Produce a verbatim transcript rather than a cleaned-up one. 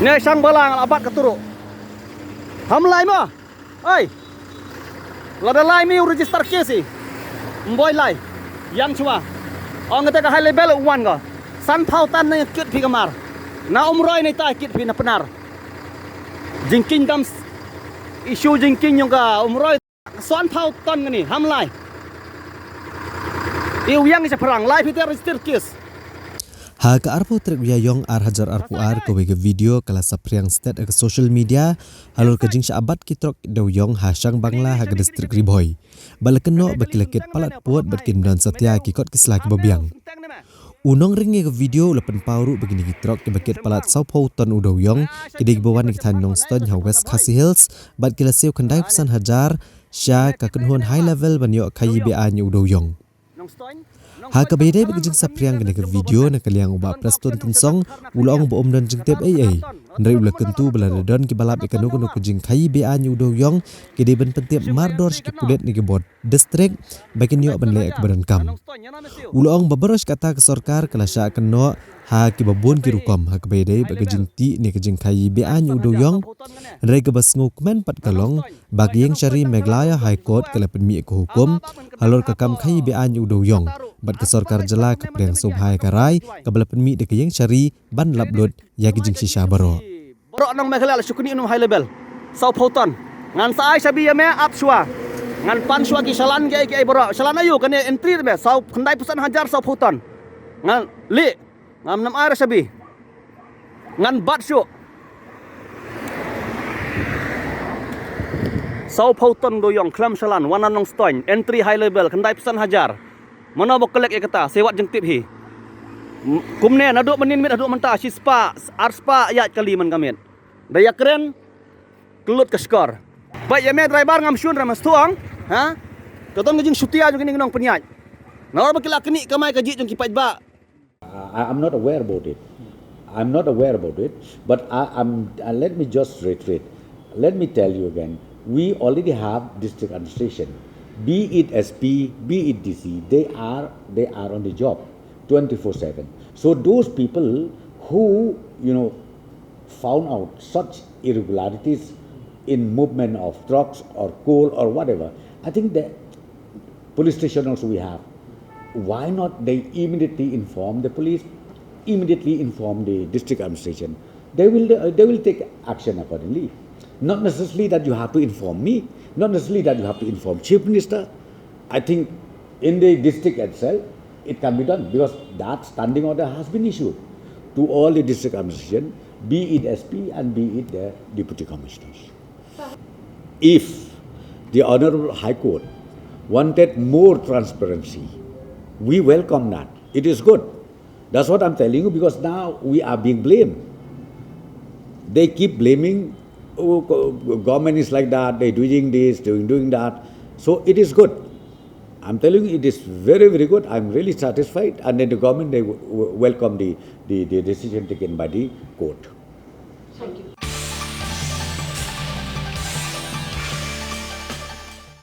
Ne shang bala nga la bat ka turu. Ham lai ma. Ai. Lada lai mi u register case i. Mboi lai. Yang chwa. Ong kata ka high level u wan ka. San phaw tan ne kit phi ka mar. Na Umroi ne ta kit phi na Pnar. Jingkieng dam s-, issue jingkieng yong ka Umroi. San phaw tan ngani ham lai. I u yang i sa pharang lai phi te register case. Ha ka arphew tarik u Ïaïong ar hajar arphew ar kawei ka video ka la saphriang stet ha ka social media halor ka jingshah bat ki trok ki dewïong ha Shangbangla ha ka district Ri Bhoi. Ba la kynnoh ba ki la kit palat pud bad kin don satia ki kot ki sla kiba biang. U nongring ïa ka video u la pynpaw ruh ba kine ki trok kiba kit palat sawphew ton u dewïong ki dei kiba wan na ki thaiñ Nongstoiñ ha West Khasi Hills bad ki la siew khyndai phew san hajar sha ka kynhun high level ban ïoh khaïi be-aiñ ïa u dewïong. Ha kaba ïadei bad ka jingsaphriang kane ka video na ka liang u Bah Prestone Tynsong u la ong ba um don jingtip ei ei. Hynrei u la kyntu ba lada don kiba lap ïa kano kano ka jingkhaïi be-aiñ ïa u dewïong ki dei ban pyntip mardor sha ki pulit ne ki bor district ba kin ïoh ban leh ïa kaba donkam. U la ong ba baroh shi katta ka sorkar ka la shah kynnoh ha kiba bun ki rukom ha kaba ïadei bad ka jingtih ne ka jingkhaïi be-aiñ ïa u dewïong. Hynrei kaba sngewkmen pat ka long ba ka ïing shari Meghalaya High Court ka la pynmih ka hukum halor ka kam khaïi be-aiñ ïa u dewïong bad ka sorkar jylla ka pdiang sngewbha ïa ka rai kaba la pynmih da ka ïing shari ban lap lut ïa ki jingshisha baroh. Baroh nong Meghalaya la shu knieh nong high level. Sawphew ton. Ngan sa ai shabi ïa me ap shuwa. Ngan pan shuwa ki shalan ki ai ki ai baroh. Shalan aïu kane entry te me. Saw khyndai phew san hajar sawphew ton. Ngan lih. Ngam nam ai ra shabi. Ngan bat shuh. Sawphew ton dewïong khlem shalan wan na Nongstoiñ entry high level khyndai phew san hajar. Mano ba collect ïa kata, sa wat jingtip hi. M-, kumne naduh mynnin miet haduh mynta shispah, arspah ïaid kali man ka miet. Da ïakren kyllut ka shkor. Bad ïa me driver ngam shun ra mas tuang, ha? Ka don ka jingshutia jong kine ki nongpynïaid. Nalor ba ki la knieh kamai kajih jong ki paidbah. I, I'm not aware about it. I'm not aware about it, but I, I'm, uh, let me just reiterate. Let me tell you again, we already have district administration. Be it S P, be it D C, they are, they are on the job twenty-four seven. So those people who, you know, found out such irregularities in movement of drugs or coal or whatever, I think the police station also we have. Why not they immediately inform the police, immediately inform the district administration? They will, uh, they will take action accordingly. Not necessarily that you have to inform me, not necessarily that you have to inform Chief Minister. I think in the district itself, it can be done because that standing order has been issued to all the district administration, be it S P and be it the deputy commissioners. If the Honorable High Court wanted more transparency, we welcome that. It is good. That's what I'm telling you, because now we are being blamed. They keep blaming, "Oh, go-, government is like that, they're doing this, doing, doing that." So it is good. I'm telling you, it is very, very good. I'm really satisfied. And then the government, they w-, w-, welcome the, the, the decision taken by the court. Thank you.